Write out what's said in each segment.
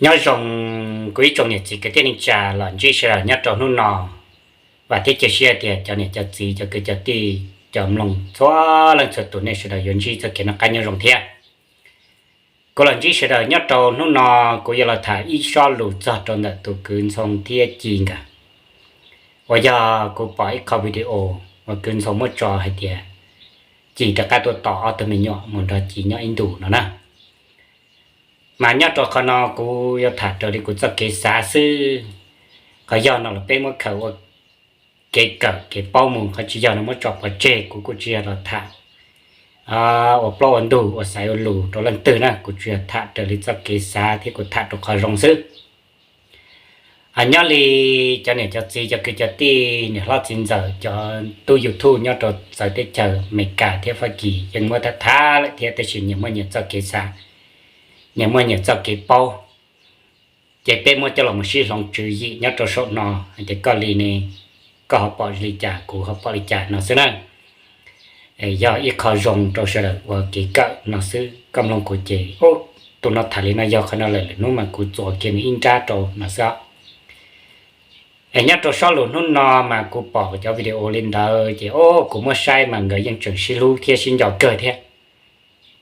Nyob zoo kuv ib tsoom niam txiv kwv tij neej tsa los ntsib sawv daws nyob rau hnub no. Vam thiab cia siab tias cov niam cov txiv cov kwv cov tij cov mloog txhua leej txhua tus nej sawv daws yuav ntsib txoj kev noj qab nyob zoo thiab. Kuv los ntsib sawv daws nyob rau hnub no, kuv yuav los tham ib sob lus txog rau ntawm tus kwv Ntxhoo thiab Ci nkawd, uas yog kuv pom ib qho video uas kwv Ntxhoo muab tso hais tias Ci rov qab tuaj tos ob tug me nyuam mus nrog Ci nyob ib ntus no na. Mas nyob rau qhov no kuv yuav tham raws li kuv txoj kev xav xwb. Qhov yog no los peb muab khaws ua kev kawm kev paub mus, qhov tsis yog no muab tso pov tseg. Kuv kuj tsis yog los tham ua plaub ua ntug ua xaiv ua lus rau leej twg na, kuv tsuas yog tham raws li txoj kev xav thiab kuv tham rau qhov zoo xwb. Nyob li cov niam cov txiv cov kwv cov tij niam hlob txiv ntxawm cov tub YouTube nyob rau txawv teb chaws Amelikas thiab Fab Kis yeej muab tham tham lawm thiab, tab sis nyias muaj nyias txoj kev xav, nyias muaj nyias txoj kev paub. Ces peb muab coj los mus sib hloov tswv yim nyob rau saum no hais tias koj li ne, koj ho pom li cas kuv ho pom li cas no xwb na. Yog ib qho zoo rau sawv daws ua kev kawm no xwb. Koj mloog kuv ces, tus no tham li no yog qhov no lawm, lwm hnub mas kuv txuas kiag nws ib nrab rau no xwb. Es nyob rau sob lus hnub no mas kuv pom cov video li ntawd ces o, kuv muab saib mas nkawd yeej tseem sib hlub thiab sib nco kawg thiab.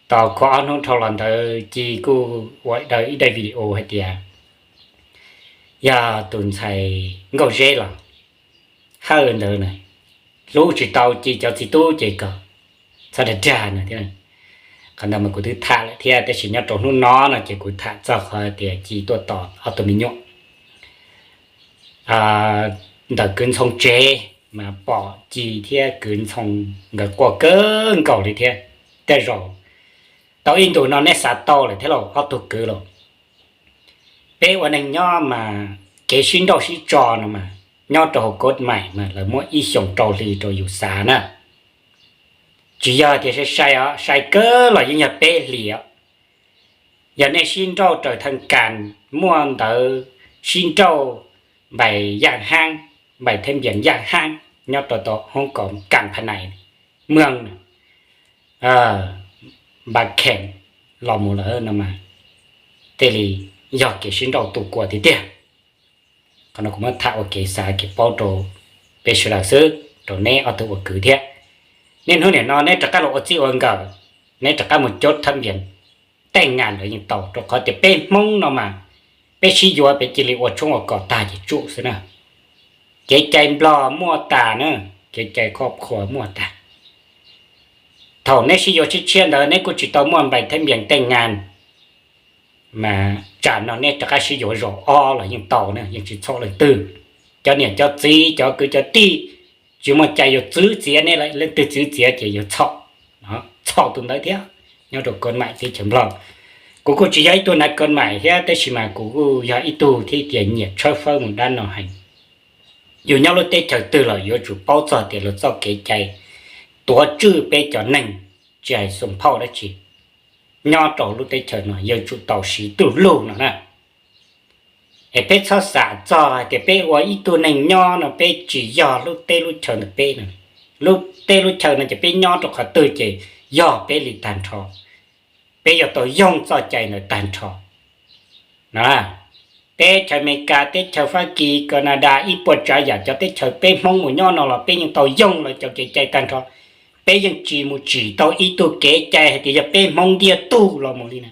Tau kho ob hnub dhau los ntawd Ci kuj ua daws ib daim video hais tias yog tus ntxhais Nkauj Zeb los Hawj ntawd na, hlub tsis tau Ci cov txiv tub ces kom txhob dag dag no thiab. Qhov ntawd mas kuv twb tham lawm thiab, tab sis nyob rau hnub no no ces kuv tham txog qhov tias Ci tuaj tos ob tug me nyuam ntawm kwv Ntxhoo tsev, mas pom Ci thiab kwv Ntxhoo nkawd quaj kawg nkaus li thiab. Tej zaum tau ib ntus no neb xav tau lawm thiab lauj ob tug kwv lauj. Peb ua neeg nyob mas kev sib nrauj sib tso no mas nyob rau hauv kod maim mas lawv muab ib xyoos rau hli rau yus xav na. Tsis yog tias sai sai os, sai kawg los yeej yog peb hlis os. Yog nej sib nrauj raws thaj kas, muaj ntawv sib nrauj npais yaj hab, npais thaj npias yaj hab nyob rau tom hoob kom kas pha nais maj npa kheem los mus lawm no mas thiaj li yog kev sib nrauj tu kua tiag tiag. Qhov no kuv muab tham ua kev xav kev paub rau peb sawv daws xwb, rau neb ob tug ua kwv thiab. Niaj hnub nim no neb rov qab los ua txij ua nkawm, neb rov qab mus cod thaj npias tej ngas lawv yeej tau, rau qhov tias peb Hmoob no mas peb sib yuav peb cia li ua tshoob ua kos tag ces tsum xwb na. Kev cai Nplog muaj tas na, kev cai khoj khua muaj tas. Thaum neb sib yuav tshiab tshiab ntawd neb kuj tsis tau muaj npais thaj npias tej ngas, mas tsam no neb rov qab sib yuav zaum ob los yeej tau na, yeej tsis txhaum leej twg. Cov niam cov txiv cov kwv cov tij tsis muaj cai yuav txwv txiav neb lawm, leej twg txwv txiav ces yuav txhaum. Txhaum tus ntawd thiab. Nyob rau kod maim teb chaws Nplog, kuv kuj tsis yog ib tug nav kod maim thiab, tab sis mas kuv kuj yog ib tug thiab tias nyiam tshawb fawb mus dab no heev. Yus nyob lub teb chaws twg los yuav tsum paub txog tias luag txoj kev cai tuav tswj peb cov neeg, tsis hais xoom phauj dab tsi, nyob rau lub teb chaws no yuav tsum tau siv tuj lug no na. Es peb txhob xam txog hais tias peb ua ib tug neeg nyob no peb tsis yog lub teb lub chaw ntawm peb no. Lub teb lub chaw no ces peb nyob rau qhov twg ces yog peb li tag nrho. Peb yuav tau yoog txoj cai ntawd tag nrho. Teb chaws Amelikas, teb chaws Fab Kis, Kanadas, ib puas tsav yam cov teb chaws peb Hmoob mus nyob no los peb yeej tau yoog lawv cov kev cai tag nrho. Peb yeej tsis mus tsim tau ib tug kev cai hais tias yog peb Hmoob ntiag tug los mus li na.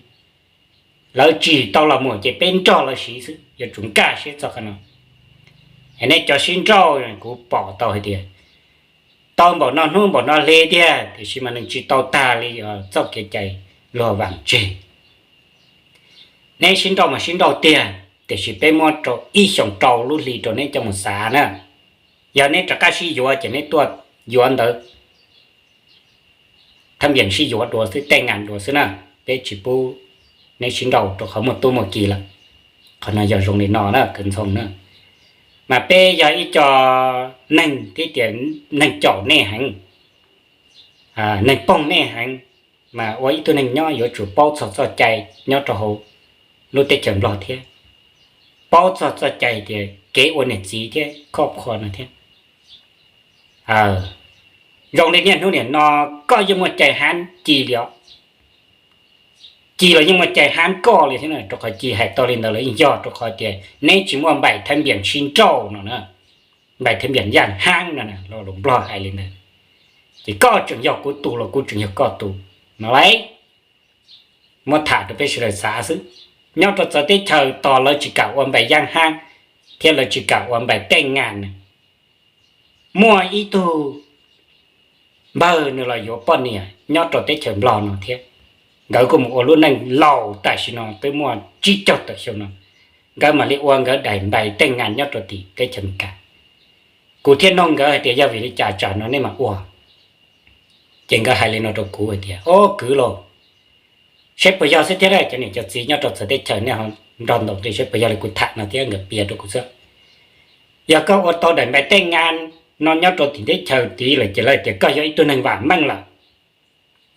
Lawv tsim tau los mus ces peb nrog lawv siv xwb, yuav tsum nkag siab txog qhov no. Es nej cov sib nrauj kuv pom tau hais tias tau npaum no hnub npaum no hli tiag, tiam sis mas nws tsis tau tag li txoj kev cai luag vam tseg. Neb sib nrauj mas sib nrauj tiag, tiam sis peb muab rau ib xyoos rau lub hli rau neb coj mus xav na. Yog neb rov qab sib yuav ces neb tuaj yuav ntawd thaj npias sib yuav dua xwb, tej ngas dua xwb na. Peb tsis pub neb sib nrauj rau qhov muaj tub muaj ki lawm. Qhov no yog zoo li no na kwv Ntxhoo na, mas peb yog ib co neeg thiab tias neeg caum nej heev, neeg poog nej heev, mas ua ib tug neeg nyob yuav tsum paub txog txoj cai nyob rau hauv lub teb chaws Nplog thiab, paub txog txoj cai tias kev ua niam txiv thiab khoj khua no thiab. Zoo li niaj hnub nim no koj yeej muaj cai hab Ci li os. Ci los yeej muaj cai hab koj li thiab, rau qhov Ci hais tau li ntawd los yeej yog rau qhov tias neb tsis muaj npaim thab npiam sib nrauj no na, npaim thab npiam yaj hab no, los lus Nplog hais li ntawd. Ces koj tseem yog kuv tus los kuv tseem yog koj tus no lauj. Muab tham rau peb sawv daws xav xwb. Nyob rau txawv teb chaws tos lawv tsis kam ua npaim yaj hab thiab lawv tsis kam ua npaim tej ngas na. Muaj ib tug npawg nws los yuav poj niam nyob rau teb chaws Nplog no thiab, nkawd kuj mus ua lub neej laus tam sim no twb muaj tsib caug tawm xyoo no, nkawd mam li ua nkawd daim npaim tej ngas nyob rau tim teb chaws Amelikas. Kuv thiaj nug nkawd hais tias yog vim li cas tsam no nej mam ua? Ces nkawd hais li no rau kuv hais tias, o kwv lauj, saib puas yog xwb thiab, cov niam cov txiv nyob rau txawv teb chaws nej ho nrog ntaus nqi saib puas yog li kuv tham no thiab, nkawd piav rau kuv xwb. Yog koj ua tau daim npaim tej ngas no nyob rau tim teb chaws tid lawm ces lawv tias koj yog ib tug neeg vam meej lawm,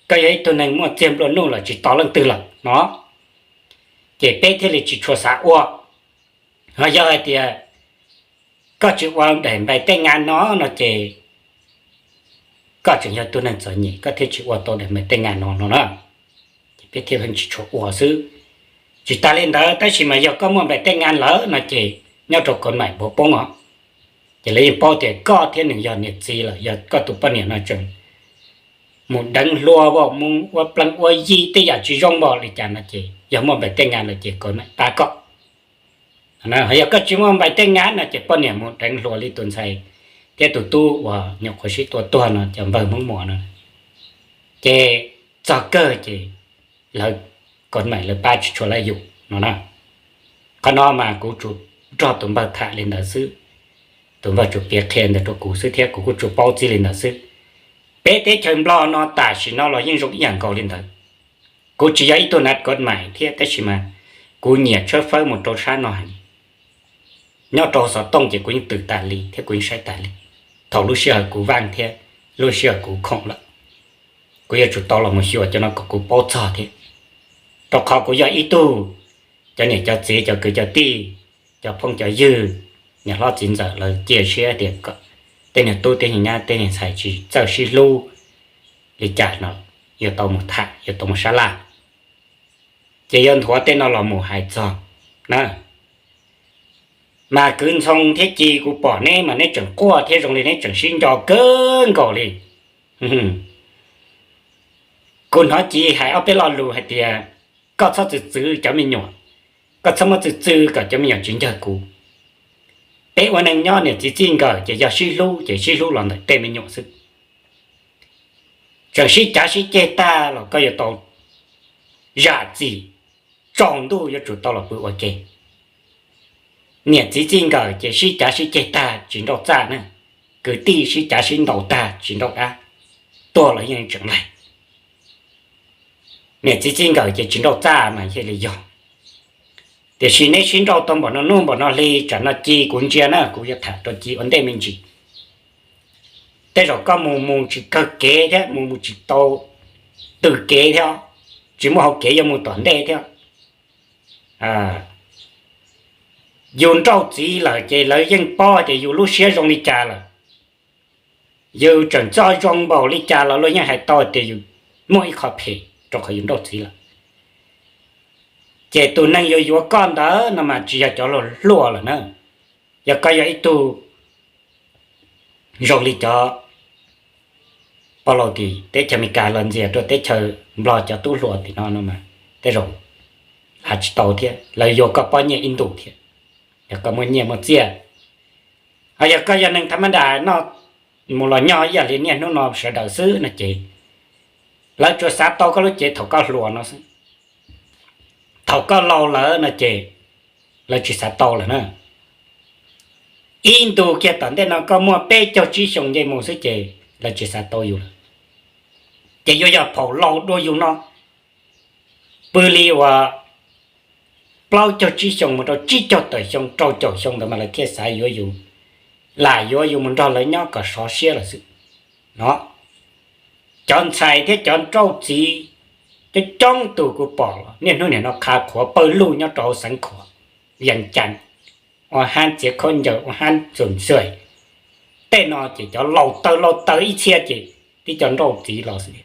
koj yog ib tug neeg muaj txiag nplua nuj lawm tsis tos leej twg lawm no, ces peb thiaj li tsis tshua xav ua. Ho yog hais tias koj tsis ua daim npaim tej ngas no no ces koj tseem yog tug neeg txom nyem koj thiaj tsis ua tau daim npaim tej ngas no no na. Ces peb thiaj tsis tshua ua xwb. Tsis tas li ntawd tab sis mas yog koj muaj npaim tej ngas lawm no ces nyob rau kav maim npua poob os, ces lawv yeej paub tias koj thiab nws yog niam txiv lawm, yog koj tus poj niam no tseem mus deev hluas, mus ua plees ua yi tej yam tsis zoo npaum li cas no ces yog muaj npaim tej ngas lawm ces kav maim pab koj. Yog koj tsis muaj npaim tej ngas no ces poj niam mus deev hluas li tus ntxhais thiab tus tub uas nyuam qhuav sib tua tuag no, cov npawg Hmoob Muas no, ces txog kawg ces lawv kav maim lawv pab tsis tshua lawv yus no na. Qhov no mas kuv tsuas nrog tus npawg tham li ntawd xwb, tus npawg tsuas piav qhia ntawd rau kuv xwb thiab kuv kuj tsuas paub txij li ntawd xwb. Peb teb chaws Nplog no tam sim no los yeej zoo ib yam nkaus li ntawd. Kuv tsis yog ib tug nav kav maim thiab tab sis mas kuv nyiam tshawb fawb mus rau sab no heev. Nyob rau xov tooj ces kuv yeej twm tas li thiab kuv yeej saib tas li. Thaum lub sij hawm kuv vaaj thiab lub sij hawm kuv khoom lawm, kuv yuav tsum tau los mus xyuas cov no kom kuv paub txog thiab. Rau qhov kuv yog ib tug, cov niam cov txiv cov kwv cov tij, cov phooj cov ywg, niam hlob txiv ntxawm lawv cia siab tias tej niag tub tej niag nyab tej niag ntxhais tsis txawj sib hlub li cas no yuav tau mus tham yuav tau mus sab laj. Ces yuav nthuav tej no los mus hais txog na. Mas kwv Ntxhoo thiab Ci, kuv pom neb mas neb tseem quaj thiab zoo li neb tseem sib nco kawg nkaus li. Kuv hnov Ci hais ob peb lo lus hais tias koj txhob txwv txwv cov me nyuam, koj txhob muab txwv txwv kom cov me nyuam tsis ncawg kuv. Peb ua neeg nyob niam txiv txij nkawm ces yog sib hlub ces sib hlub los ntawm tej me nyuam xwb. Tseem sib cav sib ceg tag los koj yuav tau zam txim, tsaus ntuj yuav tsum tau los pw ua ke. Niam txiv txij nkawm ces sib cav sib ceg tag tsis nrauj txaj na, kwv tij sib cav sib ntaus tag tsis nrauj dab, tuag los yeej tseem laig. Niam txiv txij nkawm ces tsis nrauj txaj mas thiaj li yog. Tiam sis neb sib nrauj tau npaum no hnub npaum no hli, tsam no Ci kuv ntsia na kuv yuav tham rau Ci ua ntej me ntsis. Tej zaum koj mus mus tsis kawg kev thiab mus mus tsis tau tw kev thiab, tsis muaj hauv kev yuav mus tom ntej thiab. Yus nrauj txiv lawm ces lawv yeej paub tias yus lub siab zoo li cas lawm. Yus tseem txoj zoo npaum li cas los luag yeej hais tau tias yus muaj ib qho phem rau qhov yus nrauj txiv lawm. Ces tus neeg yuav yuav koj ntawd no mas tsis yog cov hluas hluas lawm na. Yog koj yog ib tug zoo li cov pog laus tim teb chaws Amelikas los ntxias rau teb chaws Nplog cov tub hluas tim no no mas tej zaum hais tsis tau thiab, lawv yuav koj pob nyiaj ib ntus thiab, yog koj muaj nyiaj muaj txiaj. Ho yog koj yog neeg tha mab das noj mus los nyob ib yam li niaj hnub no sawv daws xwb no ces lawv tsuas xav tau koj lub cev thaum koj hluas no xwb. Thaum koj laus lawm no ces lawv tsis xav tau lawm na. Ib ntus kiag tom ntej no koj muaj peb caug tsib xyoo nce mus xwb ces lawv tsis xav tau yus lawm. Ces yuav yog phaum laus dua yus no, pw li uas plaub caug tsib xyoo mus rau tsib caug tawm xyoo rau caum xyoo ntawd mas lawv thiaj xav yuav yus, lam yuav yus mus nrog lawv nyob kom sov siab lawm xwb no. Cov ntxhais thiab cov nrauj txiv coob coob tus kuv pom niaj hnub niam no qhav qhuav pawg lug nyob rau hauv xeev Khuam, Vees Cas, ua hab txiav khaub ncaws ua hab txuas ntxawm. Tej no ces cov laus tawg laus tawg ib txhia ces tib co nrauj txiv los xwb.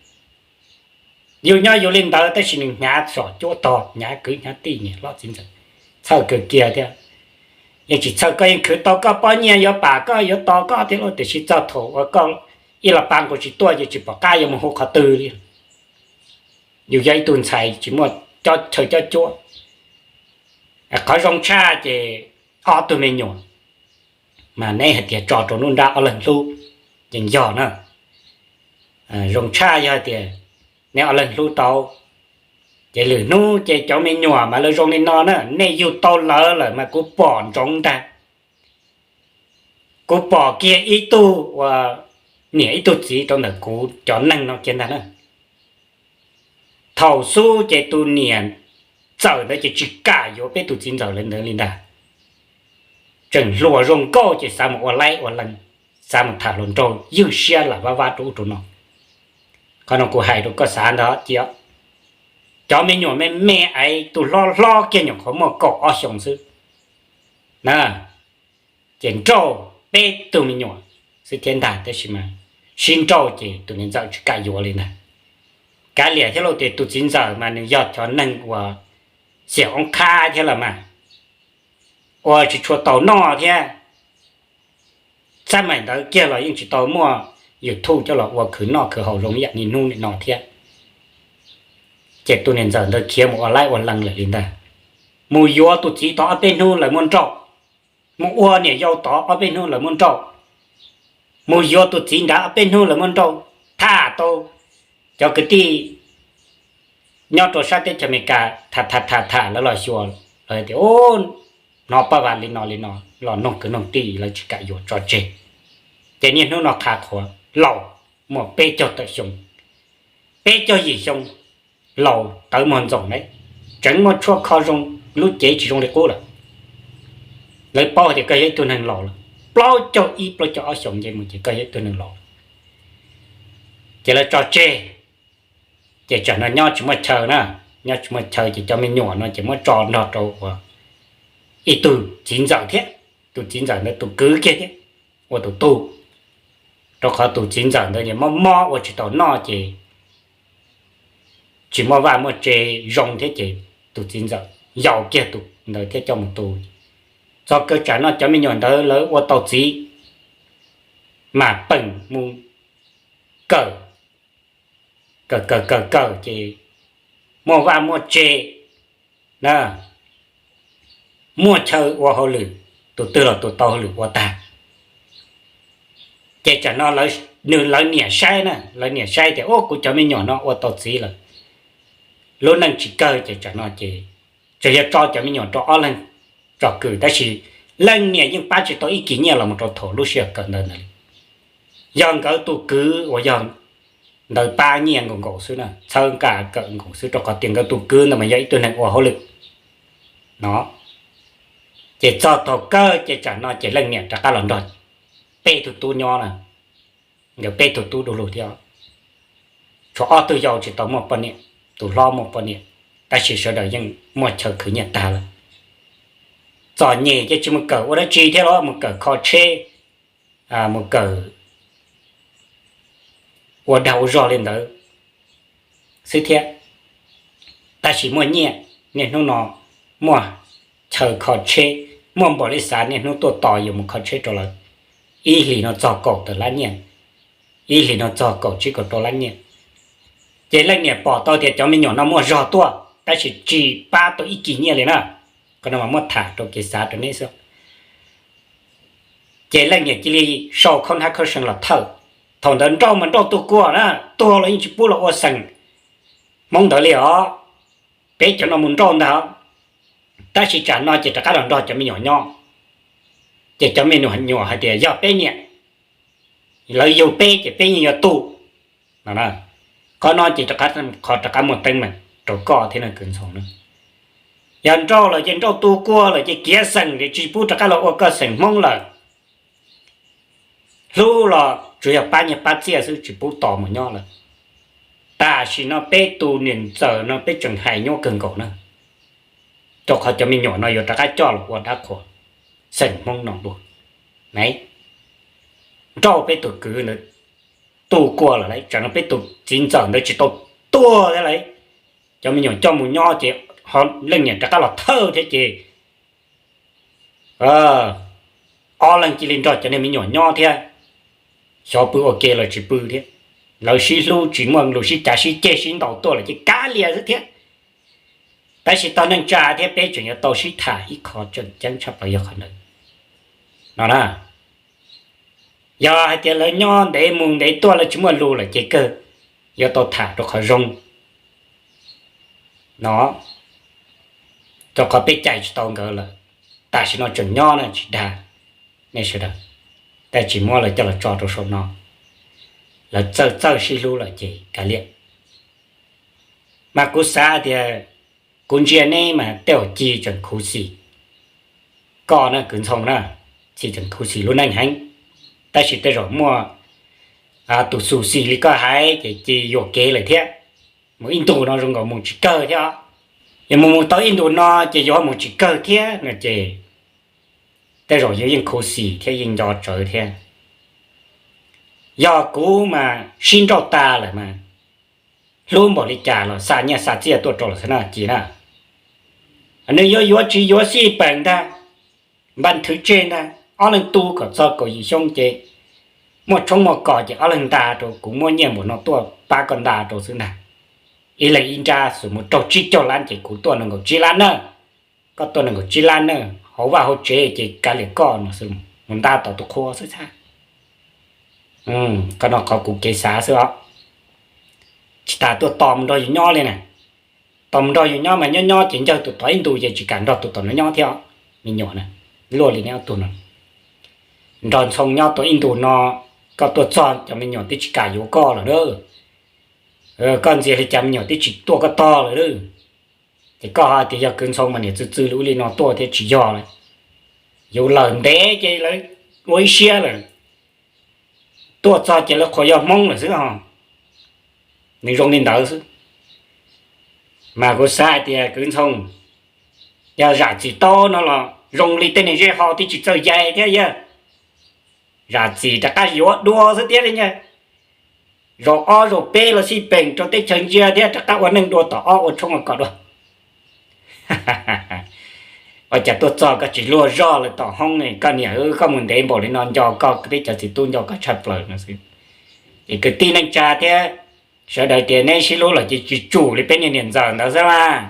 Yus nyob yus li ntawd tab sis nws hnyav saum cuab tog, hnyav kwv hnyav tij, niam hlob txiv ntxawm txhawj kawg kiag thiab. Yeej tsis txhawj, koj yeej khwv tau koj pob nyiaj yuav pam koj yuav tos koj thiab lauj, tiam sis txog thaum uas koj ib los pa nqus tsis tuaj ces tsis pom qab yuav mus hu qhov twg li. Yus yog ib tug ntxhais tsis muaj chaw cob cuab. Qhov zoo tshaj ces ob tug me nyuam mas neb hais tias tso rau nruab nrab ob leeg hlub ces yog na. Zoo tshaj yog hais tias neb ob leeg hlub tau, ces lwm hnub ces cov me nyuam mas lawv zoo li no na, nej yug tau lawv lawm mas kuv pom ntsoov ntag. Kuv pom kiag ib tug uas niam ib tug txiv rau ntawm kuv cov neeg no kiag ntag na. Thaum xub ces tus niam ntxawm ntawd ces tsis kam yuav peb tus txiv ntxawm lawv ntawd li ntag. Tseem hluas zoo nkauj ces xav mus ua laib ua lees, xav mus tham hluas nraug ywj siab lam vab vab rau ub rau no. Qhov no kuv hais rau koj xav ntag cia. Cov me nyuam me me es tus hlob hlob kiag nyuam qhuav muaj kaum ob xyoos xwb na, ces nrauj peb tug me nyuam xwb thiab ntag, tab sis mas sib nrauj ces tus niam ntxawm tsis kam yuav li ntag. Kav liam thiab lauj, tias tus txiv ntxawm mas nws yog cov neeg uas xiam oob qhab thiab los mas, ua tsis tshua tau noj thiab. Xab maim ntawd kiag los yeej tsis tau muaj YouTube coj los ua khwv noj khwv haus zoo yam niaj hnub nim no thiab. Ces tus niam ntxawm ntawd khiav mus ua laib ua lees lawm li ntag. Mus yuav tus txiv tod ob peb hnub lawv muab nrauj, mus ua niam yau tod ob peb hnub lawv muab nrauj, mus yuav tus txiv nrad ob peb hnub lawv muab nrauj. Tham tau cov kwv tij nyob rau sab teb chaws Amelikas tham tham tham tham lawv los xyuas, lawv tias, Hnov paj vas li no li no, los noog kwv noog tij lawv tsis kam yuav tso tseg. Ces niaj hnub no qhav qhuav laus, muaj peb caug tawm xyoo, peb caug yim xyoo, laus tawv muag ntxoom ne, tseem muaj tshuaj kho zoo, lub cev tsis zoo li qub lawm. Lawv paub hais tias koj yog ib tug neeg laus lawm, plaub caug ib plaub caug ob xyoos nce mus ces koj yog ib tug neeg laus lawm. Ces lawv tso tseg, ces tsam no nyob tsis muaj chaw na, nyob tsis muaj chaw ces cov me nyuam no ces muab tso nrog rau ua ib tug txiv ntxawm thiab, tus txiv ntxawm ntawd tus kwv kiag thiab ua tus tub. Rau qhov tus txiv ntxawm ntawd ces mob mob ua tsis tau noj ces tsis muaj vaj muaj tse zoo thiab ces tus txiv ntxawm yau kiag tus ntawd thiab coj mus tu. Txog kawg tsam no cov me nyuam ntawd lawv ua tau txiv mas peem mus kawm, kawm kawm kawm kawm ces muaj vaj muaj tse na, muaj chaw ua hauj lwm, tus twg los tus tau hauj lwm ua tag. Ces tsam no nws lawv niam saib na, lawv niam saib tias, Ub, kuv cov me nyuam no ua tau txiv lawm, lub neej tsis kawg, ces tsam no ces tsuas yog tso cov me nyuam rau ob leeg tsom kwm, tab sis leej niam yeej pab tsis tau ib kis nyiaj los mus rau thaum lub sij hawm kawm ntawv ntawd li. Yog nkawd tus kwv uas yog ntawd pab nyiaj nkaus nkaus xwb na, txhawb nqa kawm nkaus xwb, rau qhov tias nkawd tus kwv ntawd mas yog ib tug neeg ua hauj lwm no. Ces txog thaum kawg ces tsam no ces leej niam rov qab los nrog peb tug tub nyob na, nkawd peb tug tub du lug thiab. Tshuav ob tug yau tsis tau muaj poj niam, tus hlob muaj poj niam, tab sis sawv daws yeej muaj chaw khwv nyiaj tag lawm. Txom nyem ces tsis mus kawm ua dab tsi thiab los mus kawm kho tsheb, mus kawm ua dag ua zog li ntawd xwb thiab. Tab sis muaj nyiaj, niaj hnub no muaj chaw kho tsheb, muaj npaum li xav niaj hnub tuaj tos yus mus kho tsheb rau lawv, ib hlis no txog kaum tawm lab nyiaj, ib hlis no txog kaum tsib kaum rau lab nyiaj. Ces leej niam pom tau tias cov me nyuam no muaj zog tuaj tab sis tsis pab tau ib kis nyiaj li na. Qhov no mas muab tham rau kev xav rau neb xwb. Ces leej niam cia li sau khaub nab khaub see los thawj. Thaum ntawd nrauj mas nrauj tu kua na, tuag los yeej tsis pub los ua xeem Hmoob ntawd li os. Peb cov no mus nrauj ntag, tab sis tsam no ces rov qab los nrog cov me nyuam nyob. Ces cov me nyuam hais tias yog peb niam, lawv yug peb ces peb yeej yuav tu no. Qhov no ces qhov rov qab muaj teeb meem rau koj thiab no kwv ntxhoo na. Yog nrauj lawm ces nrauj tu kua lawm ces kiav xeem ces tsis pub rov qab los ua koj xeem Hmoob lawm. Hlub los tsuas yog pab nyiaj pab txiaj xwb tsis pub tos mus nyob lawm. Tam sim no peb tus niam ntxawm no peb tseem hais nyuaj kawg nkaus na, rau qhov cov me nyuam no yuav rov qab coj los ua dab qhuas xeem Hmoob no dua. Nrauj peb tus kwv ntawd tu kua lawm, tsam no peb tus txiv ntxawm ntawd tsis tau tuag thiab lauj. Cov me nyuam coj mus nyob ces ho leej niam rov qab los thawj thiab ces ob leeg cia li nrog cov niag me nyuam nyob thiab, xyov pw ua ke los tsis pw thiab. Lawv sib hlub tsis muaj lus sib cav sib ceg sib ntaus tuaj lawm ces kav liam xwb thiab. Tab sis tog neej tsa thiab peb tseem yuav tau sib tham ib qho tseem ceeb tshaj plaws yog qhov ntawd no na. Yog hais tias lawv nyob ntev mus ntev tuaj lawv tsis muaj lus lawm ces kawg yuav tau tham rau qhov zoo no, rau qhov peb cais tsis tau nkawd lawm. Tam sim no tseem nyob na tsis dag nej sawv daws, tab sis muab lawv coj los tso rau saum no, lawv txawj txawj sib hlub lawm ces kav liam. Mas kuv xav tias kuv ntsia neb mas tej zaum Ci tseem khuv xim, koj na kwv Ntxhoo na, Ci tseem khuv xim lub neej heev, tab sis tej zaum muaj tus xum xim li koj hais ces Ci yuam kev lawm thiab. Mus ib ntus no zoo nkaus mus tsis kawg thiab os. Yog mus mus tau ib ntus no ces yuav mus tsis kawg thiab no ces tej zaum yus yeej khuv xim thiab yeej nco tsawv thiab. Yog kuv mas sib nrauj tas lawm mas hlub npaum li cas los xa nyiaj xa txiaj tuaj rau lawm xwb na Ci na. Nws yuav yuav tsis yuav xij peem ntag, npaj nthwv tseg ntag, ob leeg tu kom txog kaum yim xyoo ces muaj tshoob muaj kos ces ob leeg nta rau, kuv muab nyiaj npaum no tuaj pab koj nta rau xwb ntag. Ib leeg ib nrab xum mus raug tsib caug lab ces kuv tuaj nees nkaum tsib lab na, koj tuaj nees nkaum tsib lab na, hauv vaj hauv tsev ces kav liam koj no xwb, mus nta tom tus qhua xwb xab. Qhov no qhov kuv kev xav xwb os. Tsis tas tuaj tos mus nrog yus nyob li na. Tos mus nrog yus nyob mas nyob nyob ces ncawg tus tod ib ntus ces tsis kam nrog tus tom no nyob thiab os. Me nyuam na, luaj li neb ob tug no. Nrog Ntxhoo nyob tau ib ntus no, koj tuaj txog cov me nyuam twb tsis kam yuav koj lawm na. Koj ntxias li cas me nyuam twb tsis tuaj koj tog lawm. Ces koj ho tias yog kwv Ntxhoo mas niam txwv txwv li ub li no tuaj thiab tsis yog lawm. Yus lawm ntev ces lawv ua ib siab lawm. Tuaj txog ces lawv qhuas yog Hmoob lawm xwb os. Nws zoo li ntawd xwb. Mas kuv xav hais tias kwv Ntxhoo, yog zam txim tau no los zoo li tej niag zej hau twb tsis txawj yais thiab yog zam txim rov qab yuav dua xwb thiab li ntag. Zaum ob zaum peb los xij peem rau teb chaws ntsia thiab rov qab ua neej dua tom ob ua tshoob ua kos dua. Ua cas tuaj txog koj tsis luag zoj lawm tom hoob ne koj niam, koj mus ntev npaum li no nco koj peb cov txiv tub nco koj tshaj plaws no xwb. Ces kwv tij neej tsa thiab sawv daws tias neb sib hlub los ces tsis tsum li peb niag niam ntxawm ntawd xwb las.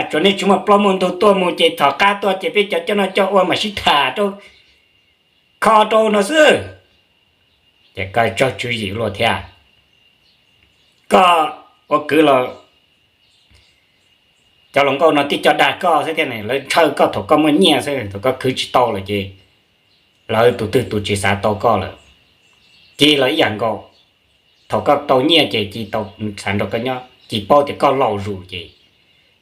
Tsuas nej tsis muaj plaub muaj ntug tuaj mus ces thaum qab tuaj ces peb cov coj noj coj ua mam sib tham rau, kho rau no xwb. Ces koj tsaug tswv yim luaj thiab. Koj ua kwv los cov hluas nkauj no tib co dag koj xwb thiab ne, lawv ntshaw koj thaum koj muaj nyiaj xwb, thaum koj khwv tsis tau lawm ces lawv tus twg tus tsis xav tau koj lawm. Ci los ib yam nkaus, thaum koj tau nyiaj ces Ci tau xav nrog koj nyob, Ci paub tias koj laus zus ces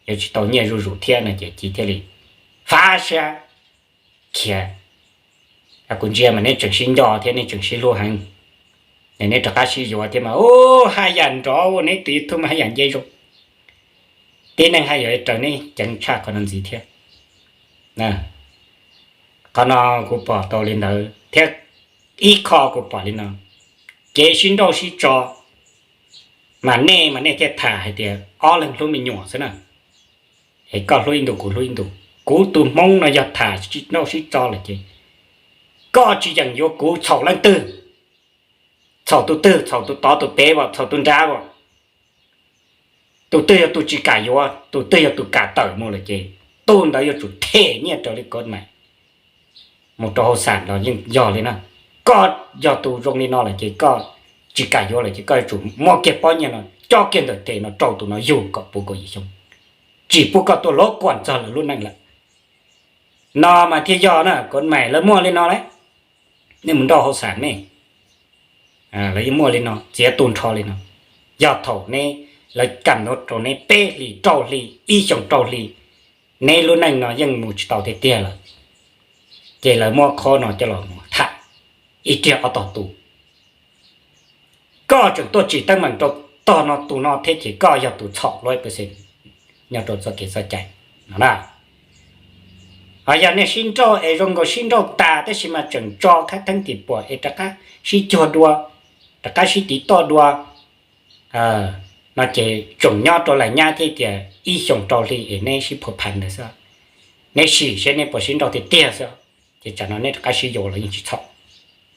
yuav tsis tau nyiaj zuj zus thiab no ces Ci thiaj li fab siab khiav. Kuv ntsia mas neb tseem sib nco thiab neb tseem sib hlub heev, neb rov qab sib yuav thiab mas ub haj yam nrov ua neb tus YouTube mas haj yam nce zoo. Tib neeg haj yam raws neb ceev tshaj qhov no ntxiv thiab. Qhov no kuv pom tau li ntawd thiab ib qho kuv pom li no, kev sib nrauj sib tso mas nej mas nej thiaj tham hais tias ob leeg hlub me nyuam xwb na. Es koj hlub ib ntus kuv hlub ib ntus, kuv tus Hmoob no yog tham sib nrauj sib tso lawm ces koj tsis yeem yuav kuv txhaum leej twg, txhaum tus twg, txhaum tus tod tus pem as, txhaum tus nrad as. Tus twg yog tus tsis kam yuav, tus twg yog tus kam tawm mus lawm ces tus ntawd yuav tsum them nyiaj raws li koj mas mus rau hauv xam los yeej yog li na. Koj yog tus zoo li no lawm ces koj tsis kam yuav lawm ces koj yuav tsum muab kiag pob nyiaj no cob kiag ntawm tes no rau tus no yug kom puv kaum yim xyoo, tsis pub koj tuaj luag kuam txog lawv lub neej lawm. No mas thiaj yog na, koj mas lawv muaj li no lawm. Nej mus nrauj hauv xam nej, lawv yeej muaj li no, txiav tu nrho li no. Yog thaum neb, lawv kam ntawv rau neb peb hlis rau hli, ib xyoos rau hli, neb lub neej no yeej mus tsis tau tiag tiag lawm. Ces lawv muab qhov no coj los mus tham ib kiag ob tog tus. Koj tseem tuaj tsim teeb meem rau tog no tus no thiab ces koj yog tus txhaum lub pes xees nyob rau txoj kev txoj cai no na. Ho yog nej sib nrauj es zoo nkaus sib nrauj tas tab sis mas tseem tso khaib theeb tim puam es rov qab sib cuag dua, rov qab sib tiv toj dua, no ces tsoom nyob rau lais nyab thiab tias ib xyoos rau hli es neb sib phua phas ntawd xwb, neb sim seb neb puas sib nrauj tiag tiag xwb, ces tsam no neb rov qab sib yuav los yeej tsis txhaum.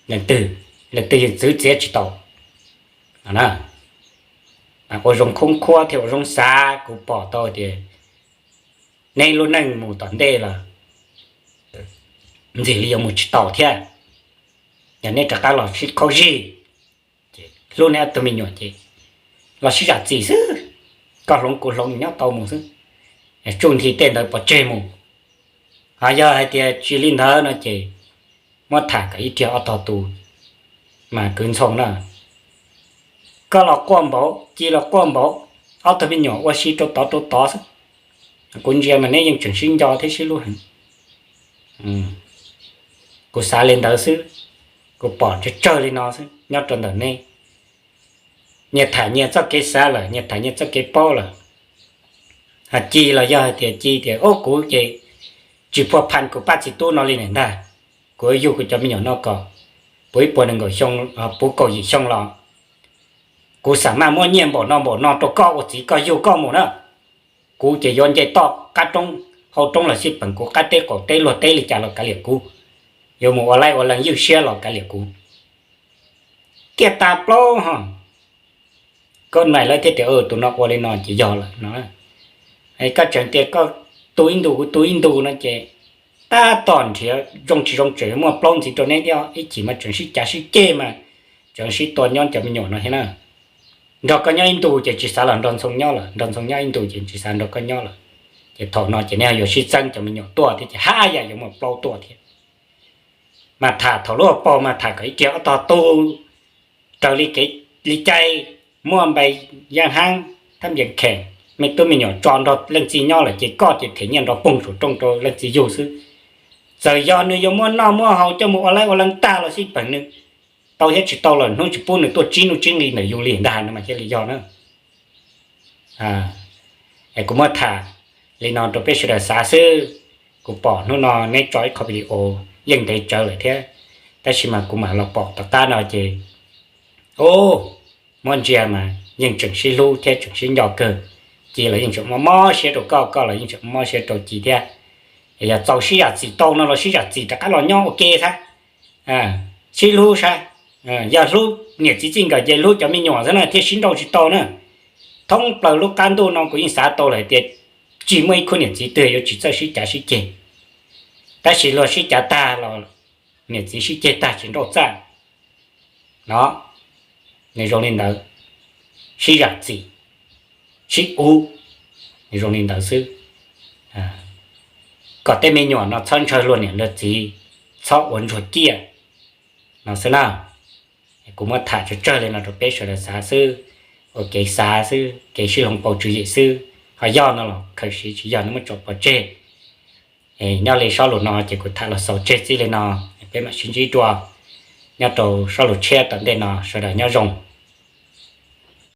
Leej twg, leej twg yeej txwv txiav tsis tau. Ua zoo khoob khuab thiab ua zoo xav, kuv pom tau tias neb lub neej mus tom ntej los ntxim li yuav mus tsis tau thiab. Yog neb rov qab los sib khaub zig, ces hlub neb ob tug me nyuam ces los sib zam txim xwb, koj hloov kuv hloov nyob tau mus xwb, tsuj nthi tej ntawd pov tseg mus. Ho yog hais tias tsis li ntawd no ces muab tham kom ib riag ob tog tu mas kwv ntxhoo na. Koj los quaj npaum, Ci los quaj npaum, ob tug me nyuam ua si rau tod rau tod xwb. Kuv ntsia mas neb yeej tseem sib nco thiab sib hlub heev. Kuv xav li ntawd xwb, kuv pom tsawg tsawg li no xwb nyob rau ntawm neb. Nyias tham nyias txoj kev xav lawm, nyias tham nyias txoj kev paub lawm. Ho Ci los yog hais tias Ci tias, Ub, kuv ces tsis phua phas kuv pab txiv tub no li ntag, kuv yug kuv cov me nyuam no kom puv ib puas nees nkaum xyoo, puv kaum yim xyoo los kuv xam maj muab nyiaj npaum no npaum no rau koj ua txiv koj yug koj mus na. Kuv ces yuav nce toj qab roob hauv roob los xij peem kuv qab teb qaum teb luag teb li cas los kav liam kuv, yuav mus ua laib ua lees ywj siab los kav liam kuv. Kiag tas plaub ho, koj nais lawv thiaj tias, Tus no ua li no ces yog lawm no. Koj tseem tias koj tu ib ntu kuv tu ib ntu no ces tab tom nrhiav zoo tsis zoo tseem muaj plaub ntxiv rau neb thiab, ib chim mas tseem sib cav sib ceg mas tseem sib tua nyob cov me nyuam no thiab na. Nrog koj nyob ib ntu ces tsis xav los nrog Ntxhoo nyob lawm, nrog Ntxhoo nyob ib ntu ces tsis xav nrog koj nyob lawm. Ces thaum no ces neb yuav sib txeeb cov me nyuam tuaj thiab ces haj yam yuav muaj plaub tuaj thiab. Mas tham thaum lub hauv paus mas tham kom ib riag ob tog tu, raws li kev li cai, muaj npe yaj haab thab npias kheem, me tub me nyuam tso nrog leej txiv nyob lawm ces koj ces them nyiaj nrog poog saum rooj rau leej txiv yug xwb. Txawm yog nws yuav muab noj muab haus coj mus ua laib ua lees tag los xij peem nws tau thiab tsis tau los hnub tsis pub nws tuaj tsib hnub tsib nqi ntawm yus li ntag no mas thiaj li yog na. Es kuv muab tham li no rau peb sawv daws xav xwb. Kuv pom hnub no neb tso ib qho video yeej ntev tsawv lawm thiab, tab sis mas kuv mam los pom tom qab no ces, o, muab ntsia mas yeej tseem sib hlub thiab tseem sib nco kawg. Ci los yeej tseem mob mob siab rau koj, koj los yeej tseem mob siab rau Ci thiab. Yog txaus sib zam txim tau no los sib zam txim rov qab los nyob ua ke xwb. Sib hlub saib, yog hlub niam txiv txij nkawm ces hlub cov me nyuam xwb na thiaj sib nrauj tsis tau na. Thoob plaws lub qab ntuj no kuv yeej xav tau lawm tias tsis muaj ib khub niam txiv twg yuav tsis txawj sib cav sib ceg. Tab sis luag sib cav tag los niam txiv sib ceg tag tsis nrauj txaj no. Nws zoo li ntawd, sib zam txim, sib ub, nws zoo li ntawd xwb. Kom tej me nyuam no txhob ntshaw luag niam luag txiv, txhob ua ntsuag ciaj no xwb na. Kuv muab tham tsawg tsawg li no rau peb sawv daws xav xwb, ua kev xav xwb, kev sib hloov pauv tswv yim xwb. Ho yog no los khaws siv, tsis yog no muab tso pov tseg. Nyob li sob lus no ces kuv tham los xaus tseg txij li no, peb mam sib ntsib dua nyob rau sob lus tshiab tom ntej no, sawv daws nyob zoo.